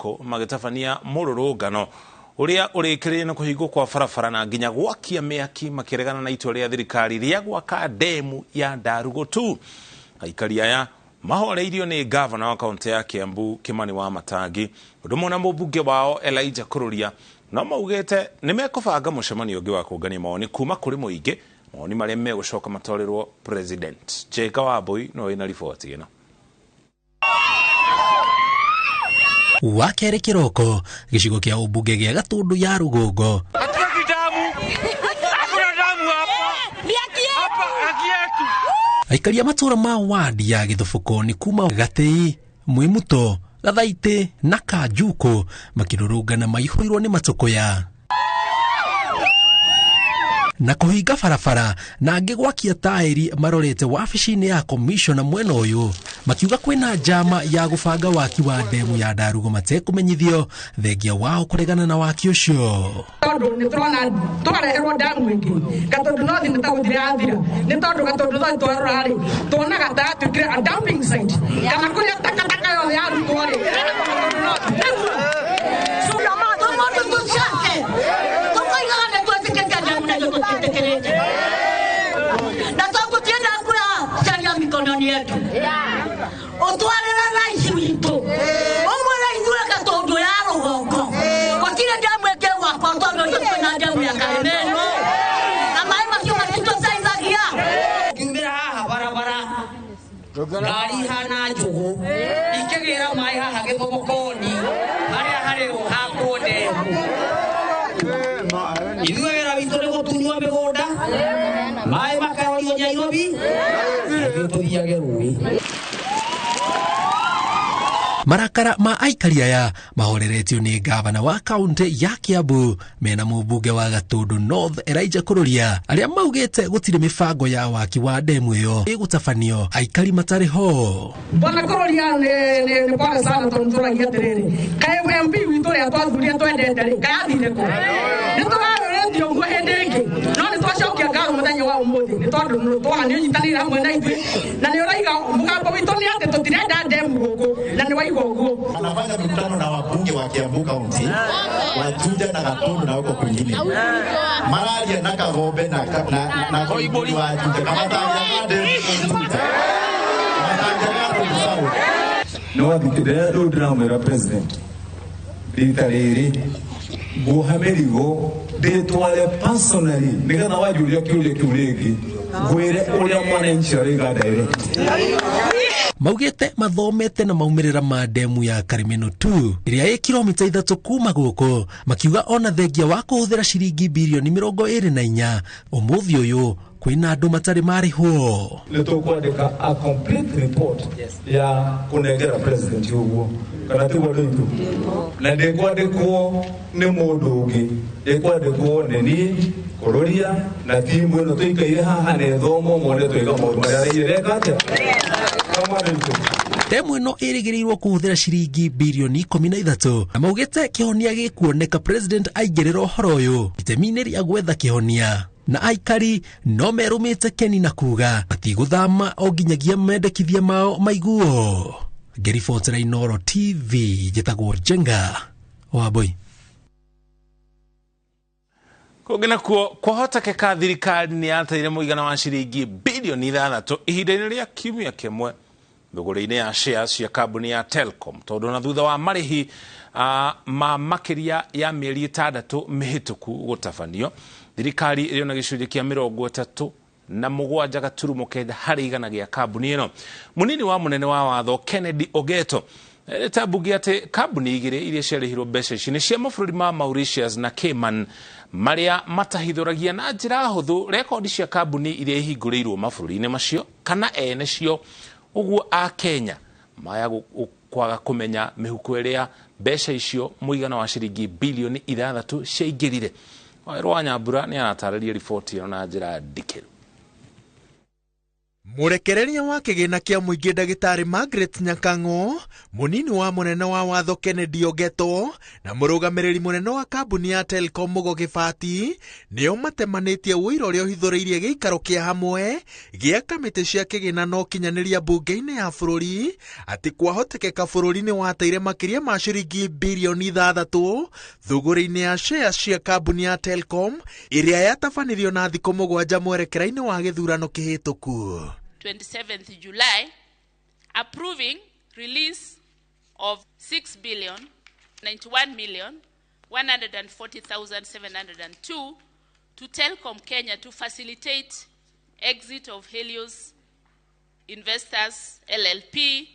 Magĩtabania mũrũrũngano ũrĩa ũrĩkĩrĩire na kũhingwo kwa barabara na nginya gwakia mĩaki makĩregana na itua rĩa thirikari rĩa gwaka ndemu ya Ndarugo tu. Aikari aya mahoreirio nĩ ngavana wa kaunti ya Kiambu Kimani wa Matangi ũndũ ũmwe na mũmbunge wao Elijah Kururia, no maugĩte nĩ mekũbanga mũcemanio ũngĩ wa kũngania mawoni kuma kũrĩ mũingĩ, mawoni marĩa megũcoka matwarĩrwo President. Jenga Wambui no wĩna riboti ĩno. Wa kerĩ kĩroko gĩcigo kĩa ũmbunge gĩa Gatũndũ ya rũgongo. Hatutaki damu. Hakuna damu hapa. Hapa haki yetu. Aikari a matũũra ma wadi ya Gĩthũbũko nĩ kuma Gatĩi, Mwĩmuto, Gathaitĩ na Kanjukũ makĩrũrũngana maihũirwo nĩ matũkũya na kũhinga barabara na angĩ gwakia taĩri marorete wabici-inĩ ya komishona mwena ũyũ, makiuga kwĩna njama ya gũbanga waki wa ndemu ya Ndarugo matekũmenyithio, thengia wao kũregana na waki ũcio. Tondũ nĩ tũrona tũkareherwo ndamu ĩngĩ Gatũndũ North nĩ ta gũthira yathira, nĩ tondũ Gatũndũ North twarora rĩ tuonaga ta yatuĩkire a dumping site kana kũrĩa takataka yothe yarutwo rĩ ĩrehagwo Gatũndũ North. Nĩguo. Na tũgũtienda kura caria mikononi yetu ũtwarĩre rais witũ ũmwĩre ithuĩ Gatũndũ ya rũgongo gũtirĩ ndemu ĩngĩ gwakwa tondũ ithuĩ twĩna ndemu ya Karĩmĩno na maĩ macio matitũteithagia. Ngiumĩra haha barabara ngari ihana njũgũ ikĩgĩra maĩ haha gĩthogokoni harĩa harĩ hakwo ndemu. Ithuĩ wĩra witũ nĩ gũtunywo mĩgũnda, maĩ makarorio Nairobi na ithuĩ tũthiage rũĩ. Marakara ma aikari aya mahoreretio nĩ ngavana wa kaunti ya Kiambu mena mũmbunge wa Gatũndũ North Elijah Kururia, arĩa maugĩte gũtirĩ mĩbango ya waki wa ndemu ĩyo ĩgũtabanio aikari matarĩ ho. Bwana Kururia nĩ pole sana tondũ tũragia atĩrĩrĩ, kaĩ MP witũ ũrĩa twathurire twendete rĩ, kaĩ athire kũ? Nĩ tũrarũrĩtio ũguo hĩndĩ ĩngĩ, no nĩ twacokia ngatho mũthenya wa ũmũthĩ nĩ tondũ twona nĩ ũnyitanĩire hamwe na ithuĩ na nĩ ũraiga mũgambo witũ nĩ atĩ tũtirenda ndemu gũkũ na nĩ waigua ũguo. Anafanya mikutano na wabunge wa Kiambu County, wa Juja na Gatundu na huko kwingine. Mararia na Kagombe na Koimburi wa Juja. Kama tangia ndemu Juja. Kama tangia Gatundu. No wathikĩrĩria rĩu ndĩramwĩra president rita rĩrĩ nguoha mĩrigo ndĩtware personally nĩgetha wanjũria kĩũria kĩu rĩngĩ ngwĩre ũrĩa mwananchi arauga direct. Maugĩte mathomete na maumĩrĩra ma ndemu ya Karĩmĩno 2 ĩrĩa ĩ kilomita 3 kuma gũkũ, makiuga ona thengia wa kũhũthĩra ciringi birioni 24 ũmũthĩ ũyũ kwĩna andũ matarĩ marĩhwo. Nĩ tũkwandĩka a complete report ya kũnengera president ũguo kana tiguo andũ aitũ, na ndĩkwandĩkwo nĩ mũndũ ũngĩ, ĩkwandĩkwo nĩ niĩ Kururia na timu ĩno tũikaire haha na ĩthomwo mone twĩka maũndũ marĩa ĩreka atĩa. Ndemu ĩno ĩrĩgĩrĩirwo kũhũthĩra ciringi birioni 13 na maugĩte kĩhonia gĩkuoneka president aingĩrĩra ũhoro ũyũ itemi-inĩ rĩa gwetha kĩhonia, na aikari no merũmĩte keni na kuga matigũthama o nginyagia mendekithia mao maiguo. Ngĩribotera Inooro TV, njĩtagwo Njenga Wambui. Kũngĩ nakuo kwahotekeka thirikari nĩ yateire mũigana wa ciringi birioni 6 ihinda-inĩ rĩa kiumia kĩmwe thũgũrĩ-inĩ ya shares cia kambuni ya Telkom, tondũ na thutha wa marĩhi ma makĩria ya mĩeri 6 mĩhĩtũku gũtabanio, thirikari ĩrĩ na gĩcunjĩ kĩa 37.9 harĩ igana gĩa kambuni ĩno. Mũnini wa mũnene wa watho Kennedy Ogeto erĩte mbunge atĩ kambuni igĩrĩ iria ciarĩhirwo mbeca ici nĩ cia mabũrũri ma Mauritius na Cayman, marĩa matahithũragia na njĩra hũthũ rekondi cia kambuni iria ihingũrĩirwo mabũrũri-inĩ macio kana ene cio, ũguo a Kenya maya kwaga kũmenya mĩhuko ĩrĩa mbeca icio mũigana wa ciringi birioni 6 ciaingĩrire. Waweru wa Nyambura nĩ aratarĩria riboti ĩno na njĩra ndikĩru. Mũrekereria wa kĩgĩna kĩa mũingĩ ndagĩtarĩ Margaret Nyakang'o, mũnini wa mũnene wa watho Kennedy Ogeto na mũrũgamĩrĩri mũnene wa kambuni ya Telcom Mugo Kĩbati nĩo matemanĩtie ũira ũrĩa ũhithũrĩirie gĩikaro kĩa hamwe gĩa kamĩtĩ cia kĩgĩna na ũkinyanĩria mbunge-inĩ ya bũrũri atĩ kwahotekeka bũrũri nĩ wateire makĩria ma ciringi birioni 6 thũgũrĩ-inĩ ya shares cia kambuni ya Telcom ĩrĩa yatabanirio na thikũ 7 mwerekera-inĩ wa gĩthurano kĩhĩtũku. 27th July, approving release of 6,091,140,702 to Telcom Kenya to facilitate exit of Helios Investors LLP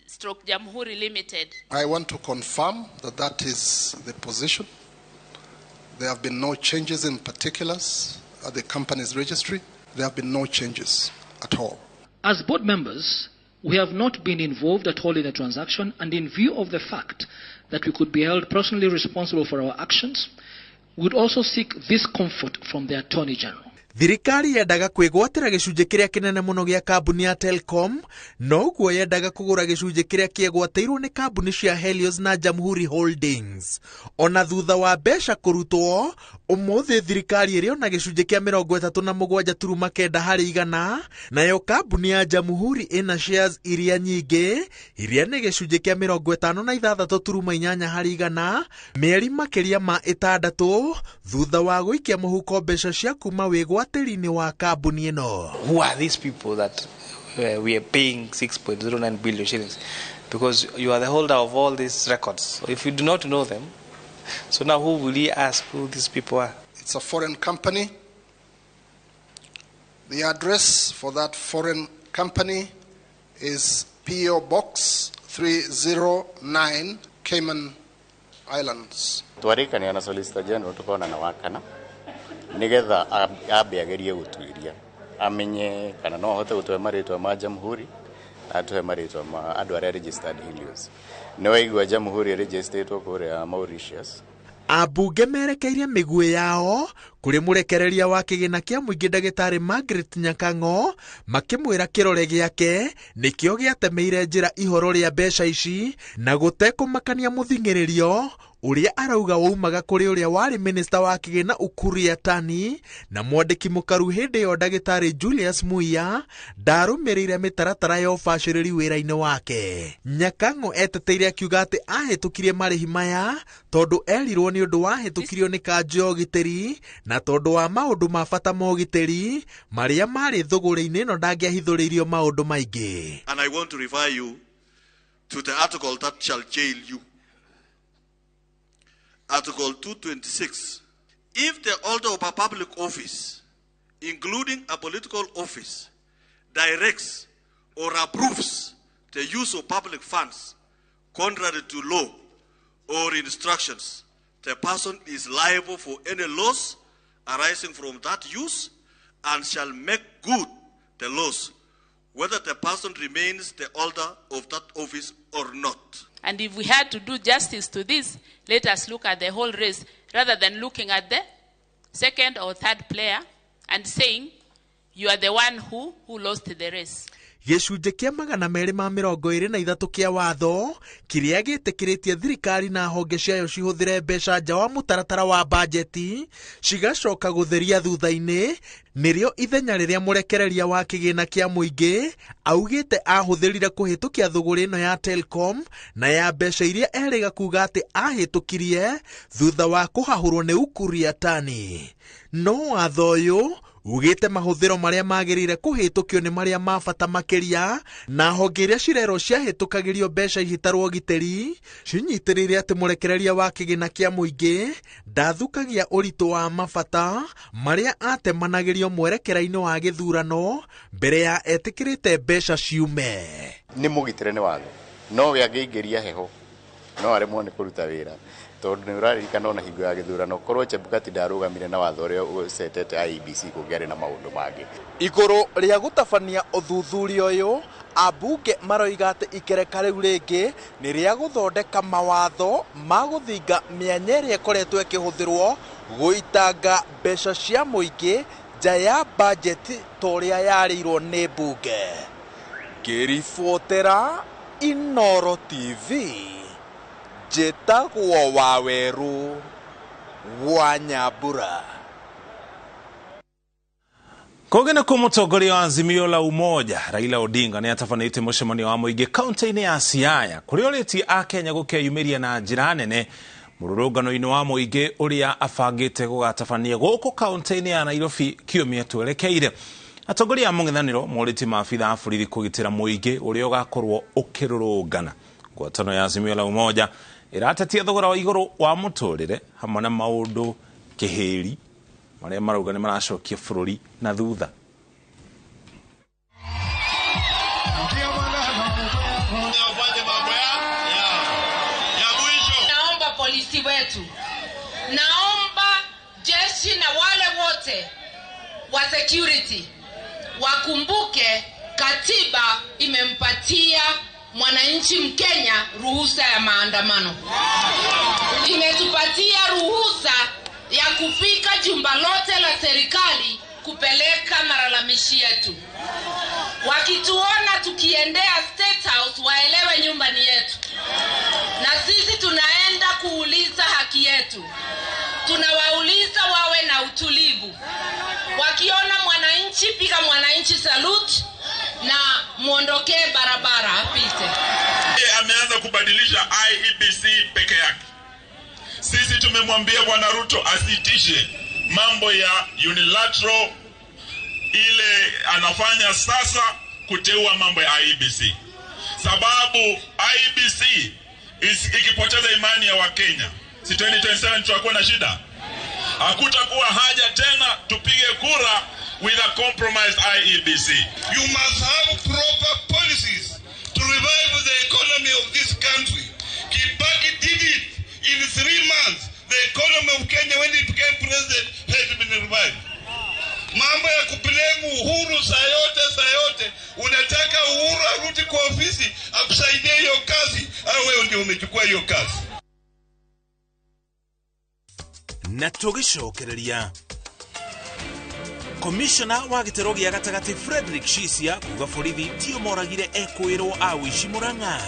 stroke Jamhuri Limited. I want to confirm that that is the position. There have been no changes in particulars at the company's registry. There have been no changes at all. As board members, we have not been involved at all in the transaction, and in view of the fact that we could be held personally responsible for our actions, we would also seek this comfort from the Attorney General. Thirikari yendaga kwĩgwatĩra gĩcunjĩ kĩrĩa kĩnene mũno gĩa kambuni ya Telcom, noguo yendaga kũgũra gĩcunjĩ kĩrĩa kĩegwatĩirwo nĩ kambuni cia Helios na Jamhuri Holdings. Ona thutha wa mbeca kũrutwo, ũmũthĩ thirikari ĩrĩ ona gĩcunjĩ kĩa 37.9 harĩ igana, nayo kambuni ya Jamhuri ĩna shares iria nyingĩ, iria nĩ gĩcunjĩ kĩa 56.8 harĩ igana, mĩeri makĩria ma 6 thutha wa gũikia mũhuko mbeca cia kuma wĩgwatĩri wa kambuni ĩno. Who are these people that we are paying 6.09 billion shillings? Because you are the holder of all these records. So if you do not know them, so now who will you ask who these people are? It's a foreign company. The address for that foreign company is P.O. Box 309, Cayman Islands. Twarĩkania na Solicitor General tukona na wakana nigetha ambe agerie gutuiria amenye kana no ahote gutwe marĩtwa ma Jamhuri atuhe marĩtwa ma andũ arĩa registered Helios. Nĩ waigua Jamhuri registered kũrĩa Mauritius. Ambunge merekeirie mĩguĩ yao kũrĩ mũrekereria wa kĩgĩna kĩa mũingĩ ndagĩtarĩ Margaret Nyakang'o makĩmwĩra kĩrore gĩake nĩkĩo gĩatemeire njĩra ihoro rĩa mbeca ici na gũtekũmakania mũthing'ĩrĩrio ũrĩa arauga waumaga kũrĩ ũrĩa warĩ minista wa kĩgĩna Ukur Yatani na mwandĩki mũkaru hĩndĩ ĩyo ndagĩtarĩ Julius Muia ndarũmĩrĩire mĩtaratara ya ũbacĩrĩri wĩra-inĩ wake. Nyakang'o eteteire akiuga atĩ ahĩtũkirie marĩhi maya tondũ erirwo nĩ ũndũ wahĩtũkirio nĩ kanjũ ya ũgitĩri na tondũ wa maũndũ ma bata ma ũgitĩri marĩa marĩ thũgũrĩ-inĩ ĩno ndangĩahithũrĩirio maũndũ maingĩ. And I want to refer you to the article that shall jail you. Article 226. If the holder of a public office, including a political office, directs or approves the use of public funds contrary to law or instructions, the person is liable for any loss arising from that use and shall make good the loss, whether the person remains the holder of that office or not. And if we had to do justice to this, let us look at the whole race rather than looking at the second or third player and saying, you are the one who lost the race. Gĩcunjĩ kĩa 223 kĩa watho kĩrĩa gĩtĩkĩrĩtie thirikari na honge ciayo cihũthĩre mbeca nja wa mũtaratara wa bajeti cigacoka gũtheria thutha-inĩ nĩrĩo ithenya rĩrĩa mũrekereria wa kĩgĩna kĩa mũingĩ augĩte ahũthĩrire kũhĩtũkia thũgũrĩ ĩno ya Telcom na ya mbeca iria erĩga kuga atĩ ahĩtũkirie thutha wa kũhahũrwo nĩ Ukur Yatani. No watho ũyũ ugĩte mahũthĩro marĩa magĩrĩire kũhĩtũkio nĩ marĩa ma bata makĩria na honge iria cirerwo ciahĩtũkagĩrio mbeca ihitarwo ũgitĩri cinyitĩrĩire atĩ mũrekereria wa kĩgĩna kĩa mũingĩ ndathukagia ũritũ wa mabata marĩa atemanagĩrio mwerekera-inĩ wa gĩthurano mbere ya etĩkĩrĩte mbeca ciume. Nĩ mũgitĩre nĩ watho no we angĩingĩria heho no aremwo nĩ kũruta wĩra tondũ nĩ ũraririkana ona hingo ya gĩthurano korwo Chebukati ndarũgamire na watho ũrĩa ũcetete IEBC kũngĩarĩ na maũndũ mangĩ. Igũrũ rĩa gũtabania ũthuthuria ũyũ ambunge maroiga atĩ ikereka rĩu rĩngĩ nĩ rĩa gũthondeka mawatho ma gũthinga mĩanya ĩrĩa ĩkoretwo ĩkĩhũthĩrwo gũitanga mbeca cia mũingĩ Nja ya bajeti ta ũrĩa yarĩirwo nĩ mbunge. Ngĩribotera Inooro TV, njĩtagwo Wawerũ wa Nyambura. Kũngĩ nĩkuo mũtongoria wa Azimio la Umoja Raila Odinga nĩ atabanĩtie mũcemanio wa mũingĩ kaunti-inĩ ya Siaya kũrĩa ũrĩtie akenya gũkeyumĩria na njĩra nene mũrũrũngano-inĩ wa mũingĩ ũrĩa abangĩte gũgatabania gũkũ kaunti-inĩ ya Nairobi kiumia twerekeire. Atongoria a mũng'ethanĩro morĩtie maabitha a borithi kũgitĩra mũingĩ ũrĩa ũgakorwo ũkĩrũrũngana. Ngwatano ya Azimio la Umoja ĩratetia thogora wa igũrũ wa mũtũrĩre hamwe na maũndũ kĩhĩri marĩa marauga nĩ maracokia bũrũri na thutha. Naomba polisi wetu, naomba jeshi na wale wote wa security wakumbuke katiba imempatia mwananchi Mkenya ruhusa ya maandamano. Imetupatia ruhusa ya kufika jumba lote la serikali kupeleka malalamishi yetu. Wakituona tukiendea State House waelewe nyumba ni yetu. Na sisi tunaenda kuuliza haki yetu. Tunawauliza wawe na utulivu. Wakiona mwananchi, piga mwananchi salute na muondokee barabara apite. Ameanza kubadilisha IEBC peke yake. Sisi tumemwambia Bwana Ruto asitishe mambo ya unilateral ile anafanya sasa, kuteua mambo ya IEBC. Sababu IEBC ikipoteza imani ya Wakenya, si 2027 tutakuwa na shida. Hakutakuwa haja tena tupige kura with a compromised IEBC. You must have proper policies to revive the economy of this country. Kibaki did it in 3 months. The economy of Kenya when he became president has been revived. Mambo ya kupeleka Uhuru saa yote, unataka Uhuru arudi kwa ofisi akusaidie hiyo kazi, au wewe ndio umechukua hiyo kazi? Na tũgĩcokereria Komishona wa gĩtero gĩa gatagatĩ Frederick Shisia kuga borithi tio moragire ekũĩrwo a ũici Murang'a.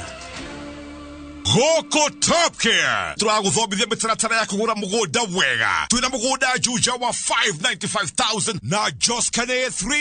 Gũkũ Top Care tũragũthomithia mĩtaratara ya kũgũra mũgũnda wega. Twĩna mũgũnda Juja wa 595,000 na Joskane 3